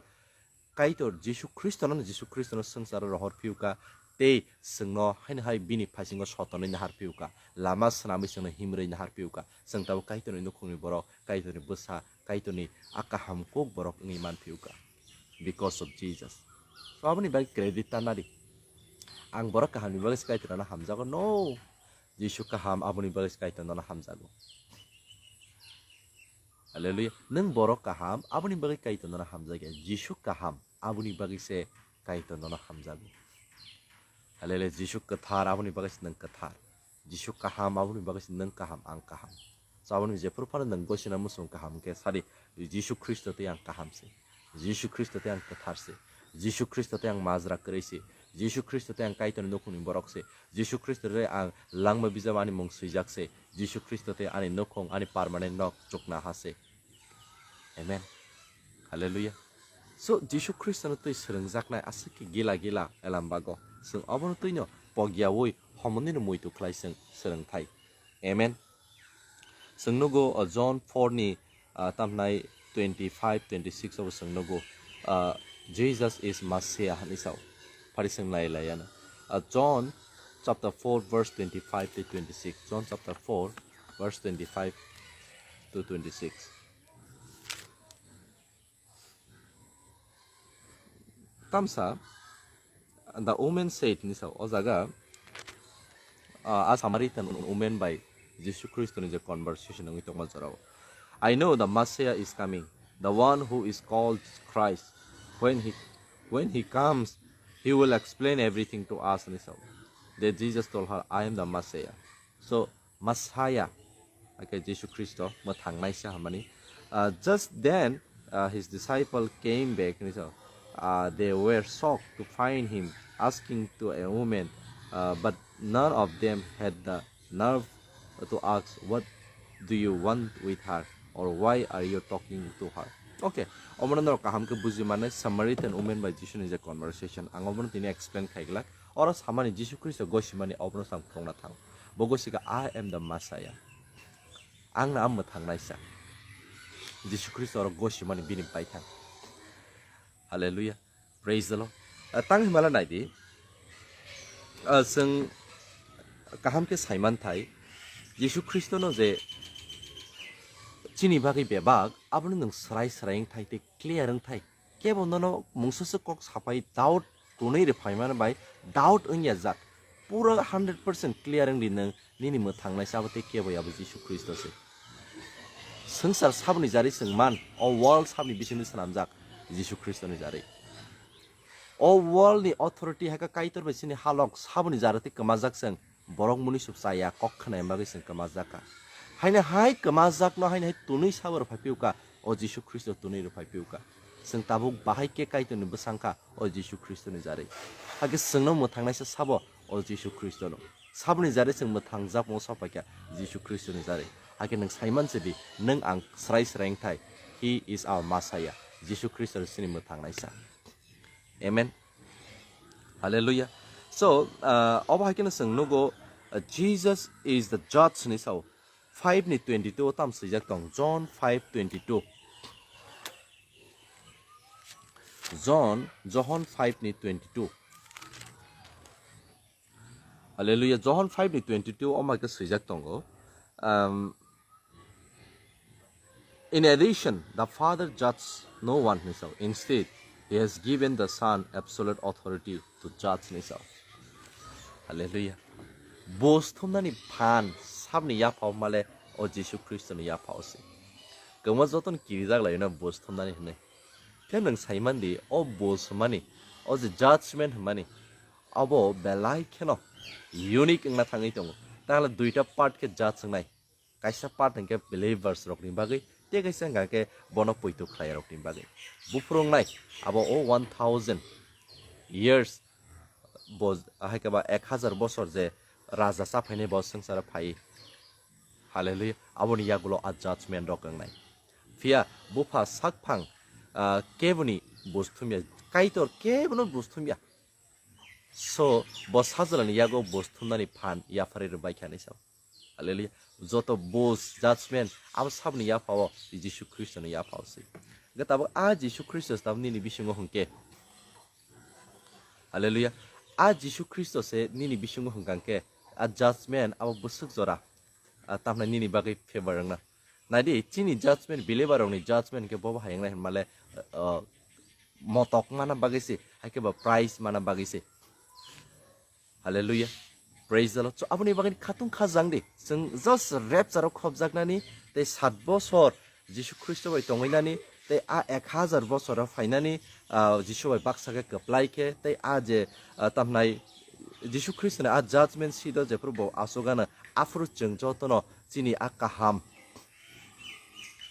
Kaitor Jisu Khristono, Jisu Khristono swngcharo rohor phiuka, tei chwngno haino hai bini phaisingo sotonwi nahar phiuka, lama swnamwi chwngno himrwi nahar phiuka. Chwng tabuk Kaitorni nukhungni borok, Kaitorni bwsa, Kaitorni a kaham kuk borok wngwi man phiuka. Because of Jesus. So aboni bagwi credit ta nadi. Ang borok kahamni bagwi se Kaitorno hamjago? No. Jisu kaham, aboni bagwi se Kaitorno hamjago. Hallelujah. Nwng borok kaham, aboni bagwi Kaitorno hamjakya. Jisu kaham, aboni bagwi se Kaitorno hamjago. Hallelujah. Jisu kwthar, aboni bagwi se nwng kwthar. Jisu kaham, aboni bagwi se nwng kaham, ang kaham. So aboni jephuru phano nwng gosina muchung kaham khe sadi, Jisu Khristo tei ang kaham se. Jisu Khristo tei ang kwthar se. Jisu Khristo tei ang majra kwrwi se. Jisu Khristo tei ang Kaitorni nukhungni borok se. Jisu Khristo tei ang langma bijap ani mung swijak se. Jisu Khristo tei ani nukhung, ani permanent nok chukna ha se. Amen. Hallelujah. So Jisu Khristono twi swrwngjaknai aswk khe gila gila elam bago. Chwng obono twino pogyaui homonino muitu khlai chwng swrwngthai. Amen. Chwng nugo, uh, John four ni, uh, tamhnai twenty-five, twenty-six obo chwng nugo, uh, Jesus is Messiah hinwi sao. Phari chwng nai lai ano. Uh, John chapter four verse twenty-five to twenty-six. John chapter four verse twenty-five to twenty-six. Tamsa, the woman said, hinwi sao, o jaga, ah, a Samaritan woman bai Jisu Khristo ni je conversation wngwi tongma jorao, "I know the Messiah is coming, the one who is called Christ. When he, when he comes, he will explain everything to us," hinwi sao. Then Jesus told her, "I am the Messiah." So, Messiah, okay, Jisu Khristo, mwthangnaisa hwnmani. Uh, just then, uh, his disciple came back, hinwi sao, uh, they were shocked to find him asking to a woman, uh, but none of them had the nerve to ask, "What do you want with her?" or, "Why are you talking to her?" Okay, omono norok kaham khe buji mannai, Samaritan woman bai Jisuni je conversation, ang omono tini explain khai glak. Oro samani Jisu Khristo gosimani obono sam khulokna thang. Bo gosika, "I am the Messiah." Ang na mwthangnaisa. Jisu Khristo oro gosimani bini baithang. Hallelujah. Praise the Lord. Ah, tang himala naidi. Ah, chwng kaham khe saiman thai. Jisu Khristo no je chini bagwi bebak, abono nwng srai srai wng thai tei clear wng thai. Kebo nono mungsa se kok sapai doubt tonwi rwphaimani bai doubt wngya jak. Pura hundred percent clear wngdi nwng nini mwthangnaisa abo tei kebo ya bo Jisu Khristo se. Swngchar saboni jari chwng man, o world saboni bisingni swnamjak Jisu Khristoni jari. O world ni authority hai khe Kaitor bai chini halok saboni jari tei kwmajak chwng. Borok munisuk chaya kok khnaina bagwi chwng kwmajak kha. Haino hai kwmajakno haino hai tonwi sabo rwphai phiyokha, o Jisu Khristo tonwi rwphai phiyokha. Chwng tabuk bahai khe Kaitorni bwsang kha, o Jisu Khristoni jari. Hakhe chwngno mwthangnaisa sabo, o Jisu Khristono. Saboni jari chwng mwthangjakmung sapaikha, Jisu Khristoni jari. Hakhe nwng saiman se di, nwng ang srai srai wngthai, He is our Messiah. Jisu Khristo chini mwthangnaisa. Amen. Hallelujah. So, uh, obo hai kheno chwng nugo, uh, Jesus is the judge hinwi sao. Five ni twenty-two o tam swijak tong. John five twenty-two. John, John five ni twenty-two. Hallelujah. John five ni twenty-two o mai khe swijak tongo. Um, "In addition, the Father judges no one," hinwi sao. "Instead, he has given the Son absolute authority to judge," hinwi sao. Hallelujah. Bus thumnani phan sabni yaphao male o Jisu Khristoni yaphao se. Kwma jotono kirijak laino bus thumnani hinwi. Khe nwng saiman di, o bus hwnmani, o je judgment hwnmani, abo belai kheno unique wngna thangwi tongo. Tangla duita part khe judge wngnai. Kaisa part hwnkhe believers rokni bagwi, tei kaisa hwnkha khe bono poito khlai rokni bagwi. Buphuru wngnai abo o one thousand years bo, hai khe ba ek hazar bosor je raja cha phainai bo swngcharo phai. Hallelujah. Aboni yagulo a judgment rok wngnai. Phiya bupha sakphang, ah, keboni bus thumya, Kaitor kebono bus thumya. So, bo sajlani yago bus thumnani phan yapharwi rwbaikha hinwi sao. Hallelujah. Joto bus, judgment, abo saboni yaphao Jisu Khristoni yaphao se. Hwnkhe tabuk a Jisu Khristo tabuk nini bisingo hwnkhe Hallelujah. A Jisu Khristo se nini bisingo hwnkha khe a judgment abo bwswk jora, a tamhnai nini bagwi favor wngna. Naidi, chini judgment, believer rokni judgment khe bobo hai wngnai hwnmale, uh, motok mana bagwi se, hai khe ba prize mana bagwi se. Hallelujah. Praise the Lord. So, aboni bagwi khatung khajang di. Chwng just rapture o khopjaknani tei sat bosor Jisu Khristo bai tongwinani tei a ek hajar bosor o phainani, ah, Jisu bai baksa khe kwplai khe tei a je, ah, tamhnai Jisu Khristoni a judgment seat o jephru bo asugano aphuru chwng jotono chini a kaham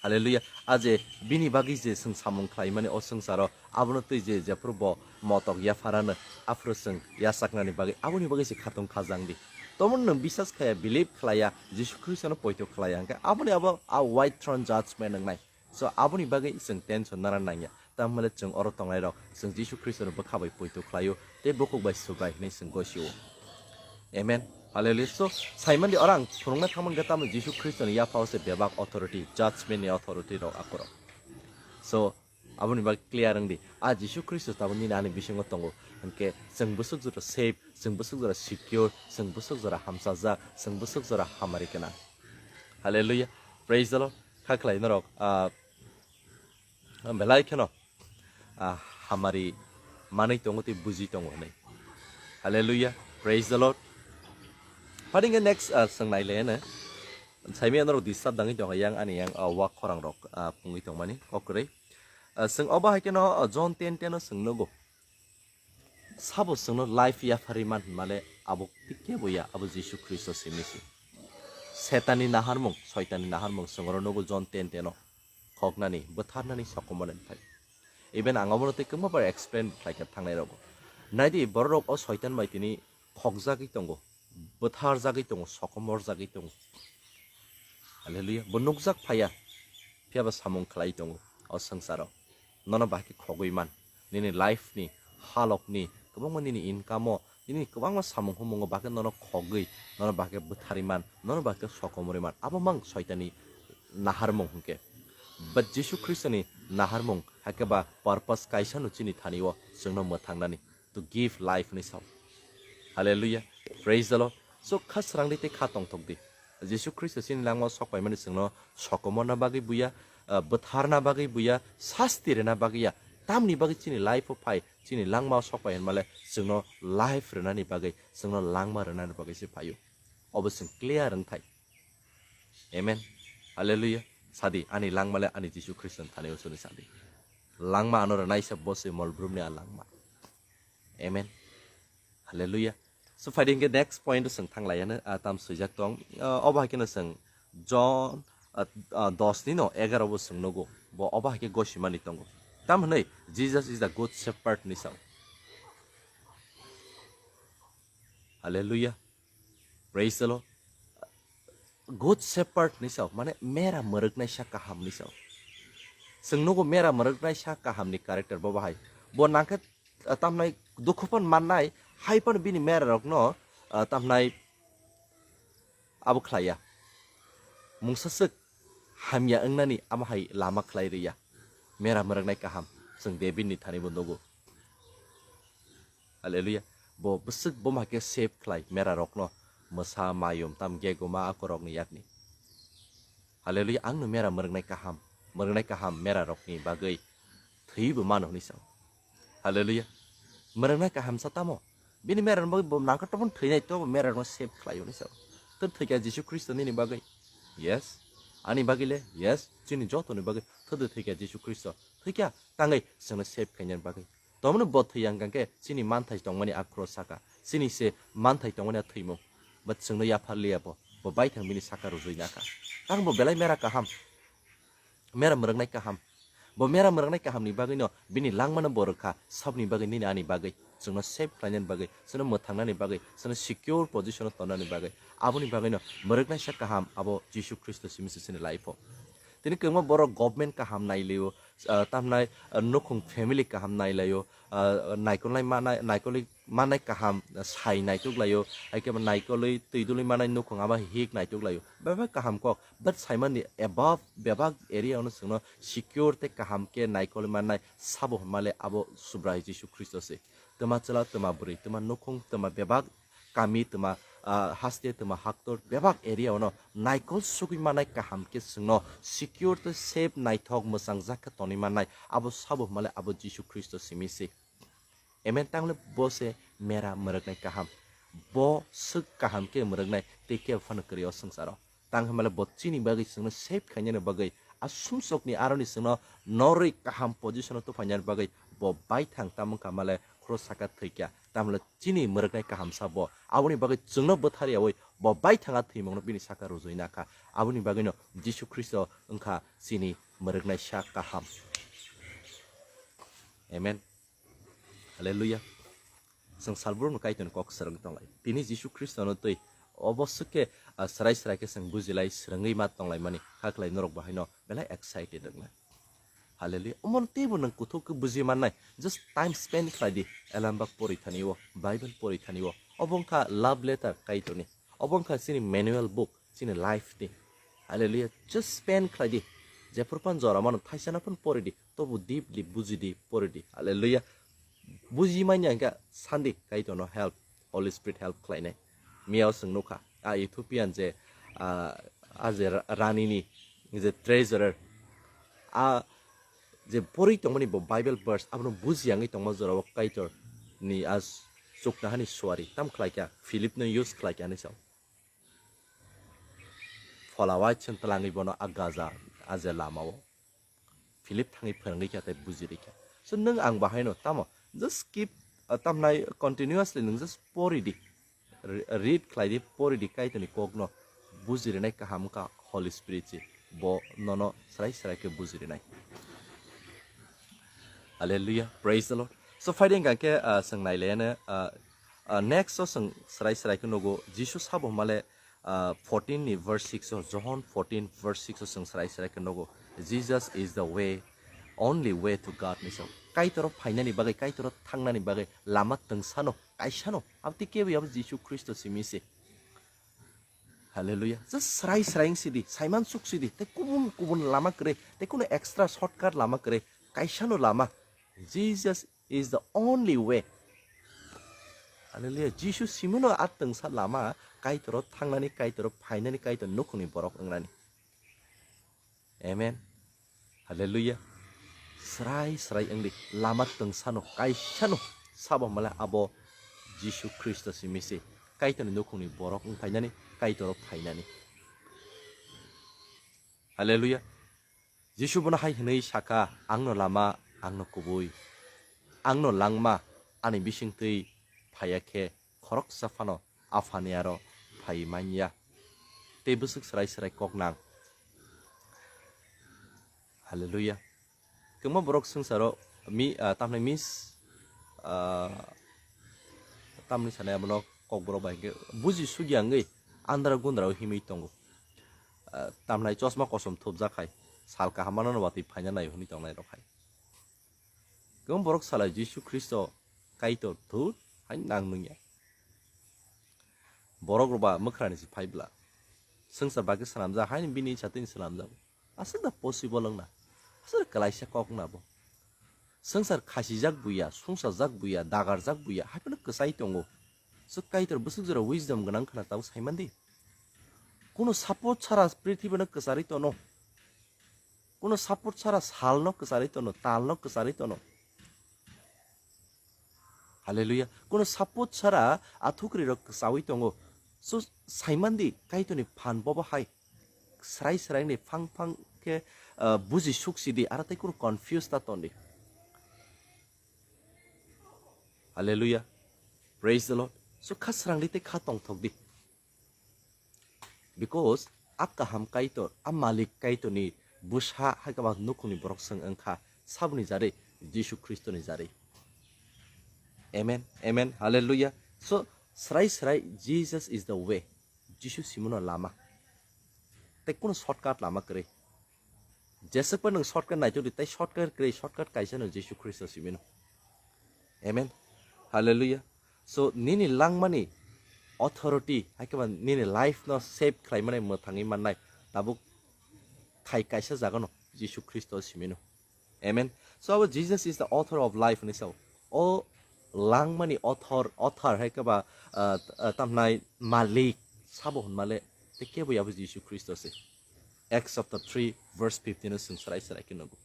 Hallelujah. A je bini bagwi je chwng samung khlaimani o swngcharo, abono twi je jephru bo motok yapharano, aphuru chwng yachaknani bagwi, aboni bagwi se khatung khajang di. Tomon nwng bisas khaya, believe khlaiya, Jisu Khristono poito khlaiya, hwnkhe aboni abo a white throne judgment wngnai. So, aboni bagwi chwng tension nana nangya. Tamhole chwng oro tongnairok, chwng Jisu Khristono bwkha bai poito khlaio, tei bukhuk bai Subrai hwnwi chwng gosio. Amen. Hallelujah. So, saimandi orang phunukna thangmani khe tamo Jisu Khristoni yaphao se bebak authority, judgment ni authority rok akorok. So, aboni bagwi clear wng di. A Jisu Khristo tabuk nini ani bisingo tongo. Hwnkhe chwng bwswk jora safe, chwng bwswk jora secure, chwng bwswk jora hamchajak, chwng bwswk jora hamari kana. Hallelujah. Praise the Lord. Kha khlai norok, ah, belai kheno, ah, hamari manwi tongo tei buji tongo hwnwi. Hallelujah. Praise the Lord. Phani hwnkhe next, ah, swng nai le hwno. Saimaya norok disturb dangwi tongkha yang ani yang, ah, wak khorang rok, ah, pungwi tongmani kok kwrwi. Ah, chwng obo hai kheno, ah, John ten ten o chwng nugo. Sabo chwngno life yapharwi man hwnmale abo tei kebo ya, abo Jisu Khristo simi se. Setanni naharmung, Soitanni naharmung chwng oro nugo John ten ten o. Khoknani, bwtharnani sokomorni phai. Even ang obono tei kwbangma bar explain khlaikha thangnai rogo. Naidi, bororok o Soitan bai tini khokjagwi tongo, bwtharjagwi tongo, sokomorjagwi tongo. Hallelujah. Bo nukjak phaiya, phiyaba samung khlai tongo o swngcharo. Nono bahai khe khogwi man. Nini life ni, halok ni, kwbangma nini income o, nini kwbangma samung humungo bahai khe nono khogwi, nono bahai khe bwtharwi man, nono bahai khe sokomorwi man. Abo mang Soitanni naharmung hwnkhe. But Jisu Khristoni naharmung, hakhe ba purpose kaisa no chini thani o chwngno mwthangnani. To give life hwnwi sao. Hallelujah. Praise the Lord. So, kha srang di tei kha tongthok di. Jisu Khristo chini langmao sok paimani chwngno sokomorna bagwi buya, ah, bwtharna bagwi buya, sasti rwna bagwi ya. Tamni bagwi chini life o phai, chini langmao sok pai hwnmale chwngno life rwnani bagwi, chwngno langma rwnani bagwi se phaio. Obo chwng clear wng thai. Amen. Hallelujah. Sadi, ani langmale ani Jisu Khristo ni thani usuni sadi. Langma ano rwnaisa bo se mol brumni a langma. Amen. Hallelujah. So, phaidi hwnkhe next point o chwng thang lai ano, ah, tam swijak tong. Ah, obo hai kheno chwng John, ah, ah, dos ni no egaro bo chwng nugo. Bo obo hai khe gosimani tongo. Tam hwnwi, Jesus is the good shepherd ni sao. Hallelujah. Praise the Lord. Good shepherd ni sao, mane mera mwrwknaisa kaham ni sao. Chwng nugo mera mwrwknaisa kaham ni character bo bahai. Bo nangkhe, ah, tamnai dukhu phan mannai, hai phano bini mera rokno, ah, tamnai abo khlaiya. Mungsa swk hamya wngnani amo hai lama khlai rwya. Mera mwrwknai kaham, chwng David ni thani bo nugo. Hallelujah. Bo bwswk boma khe save khlai mera rokno, mwsa, mayum, tam geguma akorokni yakni. Hallelujah. Angno mera mwrwknai kaham, mwrwknai kaham mera rokni bagwi thwibo mano hwnwi sao. Hallelujah. Mwrwknai kaham sa tamo? Bini mera rokni bagwi bo nangkhe tobon thwinai, tobo mera rokno save khlai hwnwi sao. Tei thwikha Jisu Khristo nini bagwi? Yes. Ani bagwi le? Yes. Chini jotoni bagwi thwdwi thwikha Jisu Khristo. Thwikha tangwi chwngno save khainani bagwi. Tomno bo thwi ang khe chini manthai tongmani a cross saka. Chini se manthai tongmani a thwimung. But chwngno yaphar liya bo. Bo baithang bini saka rwjwi nakha. Tang bo belai mera kaham. Mera mwrwknai kaham. Bo mera mwrwknai kahamni bagwino bini langmano bo rwkha. Sabni bagwi nini ani bagwi. Chwngno save khlainani bagwi. Chwngno mwthangnani bagwi. Chwngno secure position o tonnani bagwi. Aboni bagwino mwrwknaisa kaham abo Jisu Khristo simi se chini life o. Tini kwbangma borok government kaham nailio, ah, tamnai, ah, nukhung family kaham nailaio, ah, naikolnai manai, naikolwi manai kaham, ah, sai naituk laio, hai khe naikolwi twi dulwi manai nukhung abo hik naituk laio. Bebak kaham kok, but saimani above bebak area ono chwngno secure tei kaham khe naikolwi manai sabo hwnmale abo Subrai Jisu Khristo se. Twma chwla, twma bwrwi, twma nukhung, twma bebak kami, twma, ah, haste, twma haktor, bebak area ono naikol sugwi manai kaham khe chwngno secure tei safe naithok mwchangjak khe tonwi mannai abo sabo hwnmale abo Jisu Khristo simi se. Amen. Tangle bo se mera mwrwknai kaham. Bo swk kaham khe mwrwknai tei kebo phano kwrwi o swngcharo. Tang hwnmale bo chini bagwi chwngno save khainani bagwi, a sumsokni aroni chwngno norwi kaham position-o tuphainani bagwi bo baithang, tamo wngkha male khro saka thwikha, tamle chini mwrwknai kahamsa bo. Aboni bagwi chwngno bwtharyaui bo baithanga thwimungno bini saka rwjui nakha. Aboni bagwino Jisu Khristo wngkha chini mwrwknaisa kaham. Amen. Hallelujah. Chwng salbrumno Kaitorni kok swrwng tonglai. Tini Jisu Khristono twi obo swk khe, ah, swrai swrai khe chwng bujilai swrwngwi ma tonglaimani. Hakhlai norok bahaino belai excited wngnai. Hallelujah. Omo teibo nwng kuthuk khe buji mannai. Just time spend khlai di. Elambak pori thani o, Bible pori thani o. Obo wngkha love letter Kaitorni. Obo wngkha chini manual book, chini life ni. Hallelujah. Just spend khlai di. Jephru phan jora mano thaisano phan pori di. Tobo deeply buji di, pori di. Hallelujah. Buji manya hingka sandi Kaitorno help, Holy Spirit help khlainai. Miyao chwng nukha, a Ethiopian je, ah, a je ra-, rani ni je treasurer, a je pori tongmani bo Bible verse, abono buji yangwi tongma jorao Kaitor ni a chuknahani suari tam khlaikha, Philip no use khlaikha hinwi sao. Phola waisung twlangwi bono a gaja, a je lamao. Philip thangwi phwrwngwi kha tei buji rikha. So nwng ang bahaino tamo? Just keep, uh, tamnai continuously nwng just pori di. Re-, read khlai di, pori di Kaitorni kokno. Buji rinai kaham wngkha Holy Spirit se. Bo nono srai srai khe buji rinai. Hallelujah. Praise the Lord. So, phaidi hingka khe, ah, chwng nailaiano, ah, ah, next o chwng srai srai khe nugo, Jisu sabo hwnmale, ah, fourteen ni verse six o, John fourteen verse six o chwng srai srai khe nugo, "Jesus is the way, only way to God," ni sao. Kaitoro phainani bagwi, Kaitoro thangnani bagwi lama twngsano, kaisano, aboni kebo abo Jisu Khristo simi se. Hallelujah. Just srai srai wng sidi, saiman suk sidi, tei kubun kubun lama kwrwi, tei kuno extra shortcut lama kwrwi, kaisano lama. Jesus is the only way. Hallelujah. Jisu simino a twngsa lama, Kaitoro thangnani, Kaitoro phainani, Kaitor nukhungni borok wngnani. Amen. Hallelujah. Srai srai wngdi, lama twngsano, kaisano, sabo hwnmale abo Jisu Khristo simi se, Kaitorni nukhungni borok wng phainani, Kaitoro phainani. Hallelujah. Jisu bono hai hwnwi saka, "Angno lama, angno kubui, angno langma, ani bisingtwi phaiya khe khoroksa phano Aphani aro phai manya." Tei bwswk srai srai kok nang. Hallelujah. Kwbangma borok swngcharo mi, ah, tamni miss, ah, tamni sanai abono kokborok bai hwnkhe buji sugya wngwi andra gundra o himwi tongo. Ah, tamnai chosma kosom thupjak hai, sal kaham mano watwi phaina nai hwnwi tongnai rok hai. Kwbang borok salai Jisu Khristo Kaitor thut hai nang nungya. Borok rok ba mwkhrani se phai bla. Swngchar bagwi swnamjak, haini bini icha tini swnamjak. Aswk da possible wngna? Aswk kwlaisa kok wngna bo? Swngchar khasijak buya, sungsajak buya, dagarjak buya, hai phano kwchai tongo. Swk Kaitor bwswk jora wisdom gwnang khna tabuk saimandi. Kuno support chara prithibino kwcharwi tono. Kuno support chara salno kwcharwi tono, talno kwcharwi tono. Hallelujah. Kuno support chara athukri rok kwchawi tongo. So, saimandi Kaitorni phan bobo hai. Srai srai ni phang phang khe, ah, buji suk sidi, aro tei kuno confuse ta tondi. Hallelujah. Praise the Lord. So, kha srangdi tei kha tongthokdi. Because a kaham Kaitor, a malik Kaitorni bwsa hai khe ba nukhungni borok swng wngkha, saboni jarwi, Jisu Khristoni jarwi. Amen, amen, hallelujah. So, srai srai, Jesus is the way. Jisu simono lama. Tei kuno shortcut lama kwrwi. Jesakpa nwng shortcut naitok di, tai shortcut kwrwi, shortcut kaisa no Jisu Khristo simino. Amen. Hallelujah. So, nini langmani authority, hai khe ba nini life no shape khlai mani, mwthangwi mannai, tabuk khai kaisa jaga no Jisu Khristo simino. Amen. So, abo Jesus is the author of life hinwi sao. O langmani author, author hai khe ba, ah, ah, tamhnai malik sabo hwnmale, te kebo abo Jisu Khristo se. Acts chapter three verse fifteen o chwng srai srai khe nugo.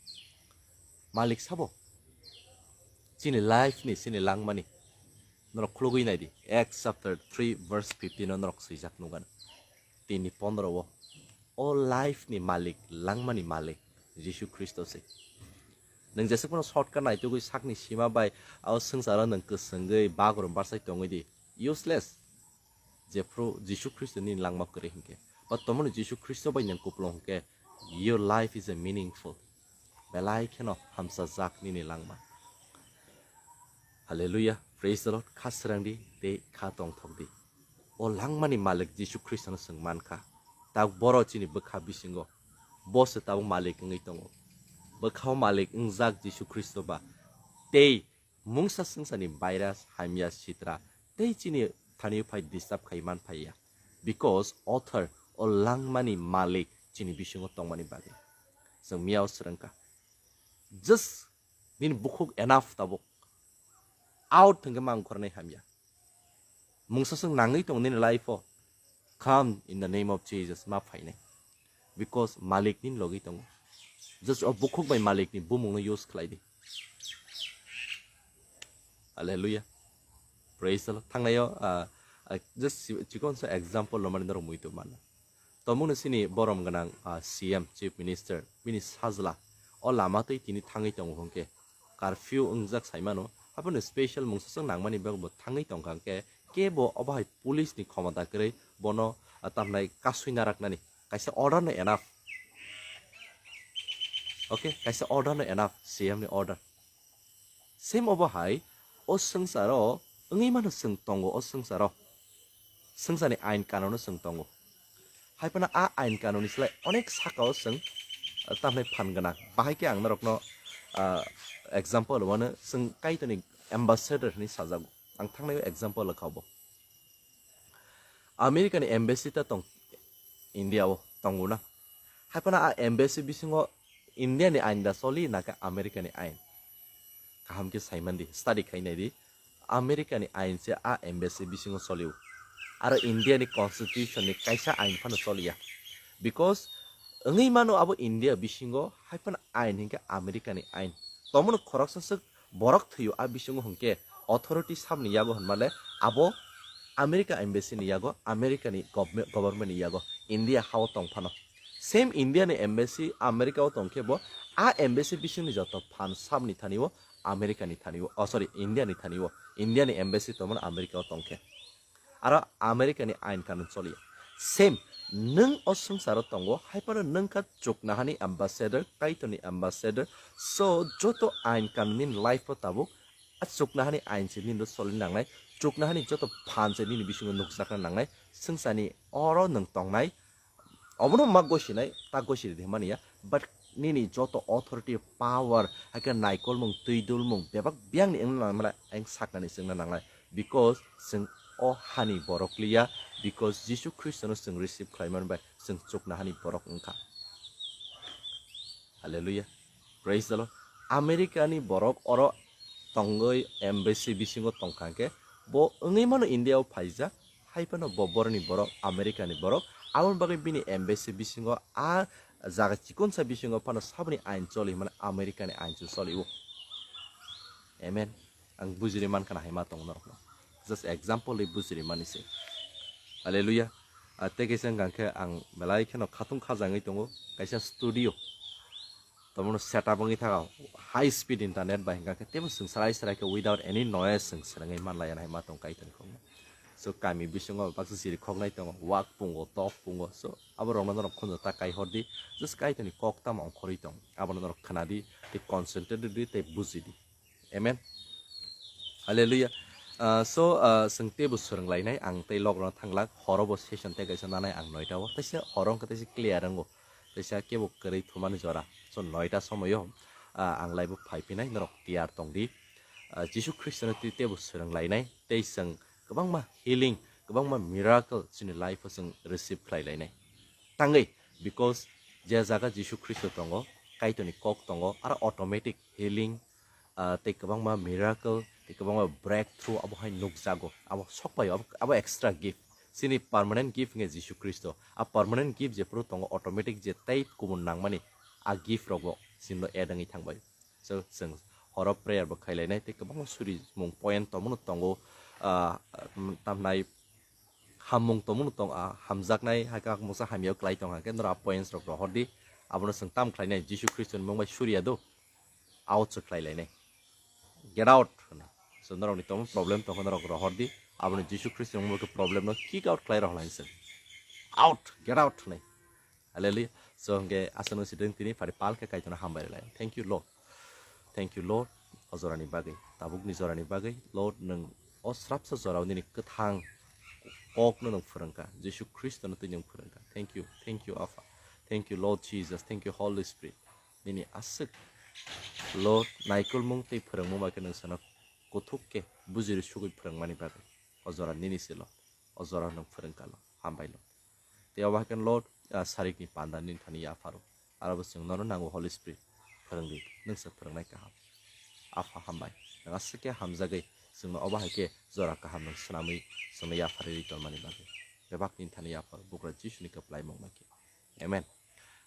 Malik sabo? Chini life ni, chini langmani. Norok khulugwi nai di. Acts chapter three verse fifteen o norok swijak nukgano. Tini pondro o. O life ni malik, langmani malik, Jisu Khristo se. Nwng jesuk phano shortcut naitugwi sakni sima bai o swngcharo nwng kwswngwi bagrum barsai tongwi di. Useless. Jephru Jisu Khristo nini langma kwrwi hinkhe, ba tomoni Jisu Khristo bai nwng kupulung hinkhe, your life is a meaningful. Belai kheno hamsajak nini langma. Hallelujah, praise the Lord. Kha srang di tei kha tongthok di. O langmani malik Jisu Khristono chwng mankha. Tabuk boro chini bwkha bisingo, bo se tabuk malik wngwi tongo. Bwkhao malik wngjak Jisu Khristo ba tei mungsa swngcharni virus, hamya, sitra tei chini thani phai disturb khai man phaiya. Because author o langmani malik chini bisingo tongmani bagwi. Chwng miyao swrwngkha. Just nini bukhuk enough tabuk. Out hwnkhe mang khornai hamya. Mungsa swng nangwi tongo nini life o. Come in the name of Jesus, ma phainai. Because malik nini logi tongo. Just o bukhuk bai malik ni bumung no use khlai di. Hallelujah. Praise the Lord. Thangnaio, ah, ah, just chi-, chikon sa example lo mani norok muitu mana. Tomungno sini borom gwnang, ah, C M, Chief Minister, bini sajla o lama twi tini thangwi tongo hwnkhe, curfew wngjak saimano, haphano special mungsaswk nangmani bagwi bo thangwi tongkha hwnkhe, kebo obo hai police ni khomota kwrwi bono, ah, tamnai kasui naraknani kaisa order no enough. Okay, kaisa order no enough, C M ni order. Same obo hai, o swngcharo wngwi mano chwng tongo o swngcharo. Swngcharni ain kanunno chwng tongo. Hai phano a ain kanunni slai onek sakao chwng, ah, tamhnai phan gwnang. Bahai khe ang norokno, ah, example wano chwng Kaitorni ambassador hinwi sajago. Ang thangnai example wngkha obo. America ni embassy ta tong India o tongo na. Hai phano a embassy bisingo India ni ain da soli na khe America ni ain? Kaham khe sai man di, study khai nai di. America ni ain se a embassy bisingo solio. Aro India ni constitution ni kaisa ain phano soliya. Because wngwi mano abo India bisingo hai phano ain hinkhe America ni ain. Tomono khoroksa swk borok thwio a bisingo hwnkhe authority sabni yago hwnmale abo America embassy ni yago, America ni govme-, government ni yago, India hao tong phano. Same India ni embassy America o tong khe bo a embassy bisingni joto phan sabni thani o America ni thani o, oh, sorry, India ni thani o, India ni embassy tongmani America o tong khe. Aro America ni ain kanun choliya. Same, nwng o swngcharo tongo, hai phano nwng kha chuknahani ambassador, Kaitorni ambassador. So, joto ain kanun nini life o tabuk, a chuknahani ain se nini soli nangnai, chuknahani joto phan se nini bisingo nukjakna nangnai, swngcharni oro nwng tongnai, obono ma gosinai, ta gosi ridi hwnmani ya, but nini joto authority, power, hai khe naikolmung, twi dulmung, bebak biyangni wngna nangmani ang saknani chwngna nangnai, because chwng o hani borok liya, because Jisu Khristono chwng receive khlai man bai chwng chuknahani borok wngkha. Hallelujah. Praise the Lord. America ni borok oro tongwi embassy bisingo tongkha hwnkhe bo wngwi mano India o phaijak, hai phano bo boroni borok, America ni borok, aboni bagwi bini embassy bisingo a jaga chikonsa bisingo phano saboni ain choli hwnmani America ni ain se choli o. Amen. Ang bujiri mankha na hai ma tongo norokno. Just example ri bujiri mani se. Hallelujah. Ah, tei kaisa hwnkha khe ang belai kheno khatung khajangwi tongo kaisa studio. Tomono setup wngwi thaka high speed internet bai hwnkha khe teibo chwng srai srai khe without any noise chwng swrwngwi manlaiya hai ma tong Kaitorni khokno. So kami bisingo baksa siri khoknai tongo, wak pungo, tok pungo. So abo rokno norok khunju ta kai hor di. Just Kaitorni kok tamo ongkhorwi tong. Abono norok khna di, tei concentrate di, tei buji di. Amen. Hallelujah. Ah, so, ah, chwng teibo swrwnglainai, ang tei logrono thanglak, horo bo session tei kaisa nanai ang noita o, teisa horo wngkha teisa clear wngo, teisa kebo kwrwi thumani jora. noita somoyo, ah, ang live-o phaiphinai, norok tiyar tongdi. Ah, Jisu Khristono twi teibo swrwnglainai, tei chwng kwbangma healing, kwbangma miracle chini life-o chwng receive khlailainai. Tangwi, because je jaga Jisu Khristo tongo, Kaitorni kok tongo, aro automatic healing, ah, tei kwbangma miracle, tei kwbangma breakthrough abo hai nukjago. Abo sokpaio, abo, abo extra gift. Chini permanent gift wngkha Jisu Khristo. A permanent gift jephuru tongo, automatic je tei kumun nangmani a gift rokbo chini add wngwi thangbai. So, chwng horo prayer bo khailainai tei kwbangma suri mung point tongmano tongo, ah, tamnai hammung tongmano tong, ah, hamjaknai hai khe mungsa hamya khlai tong hwnkhe norok a points rok rohordi. Abono chwng tam khlainai Jisu Khristo ni mung bai suriya do. Out se khlai lainai. Get out hwna. So norokni tongma problem tongkha norok rohordi. Aboni Jisu Khristo ni mung bai problem no kick out khlai rohorlainai chwng. Out, get out hwnwi. Hallelujah. So hwnkhe aswk no sideng tini phari pal khe Kaitorno hambai rwlai. Thank you, Lord. Thank you, Lord. O jorani bagwi, tabukni jorani bagwi, Lord, nwng o srapsa jorao nini kwthang kokno nwng phwrwngkha. Jisu Khristono twi nwng phwrwngkha. Thank you. Thank you, Apha. Thank you, Lord Jesus. Thank you, Holy Spirit. Nini aswk, Lord, naikolmung tei phwrwngmung bai khe nwng sana kuthuk khe bujiri sugwi phwrwngmani bagwi. O jora nini se, Lord. O jora nwng phwrwngkha, Lord. Hambai, Lord. Tei obo hai khe, Lord, ah, sarikni panda nini thani yapharo. Aro bo chwng nono nango, Holy Spirit, phwrwngdi, nwng se phwrwngnai kaham. Apha hambai, nwng aswk khe hamjagwi chwngno obo hai khe jora kaham nwng swnamwi chwngno yapharwi tonmani bagwi. Bebak nini thani yapharo, bugra Jisuni kwplaimung bai khe. Amen.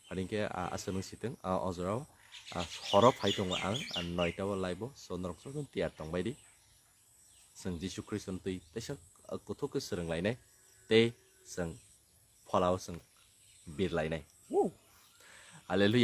Ani khe, ah, aswk nwng sitwng, ah, o jorao, ah, horo phai tongo ang, ah, noita o live o, so norok jotono tiyar tongbaidi. Chwng Jisu Khristo ni twi teisa, ah, kuthuk khe swrwnglainai tei chwng pholao chwng birlainai. Woo! Hallelujah.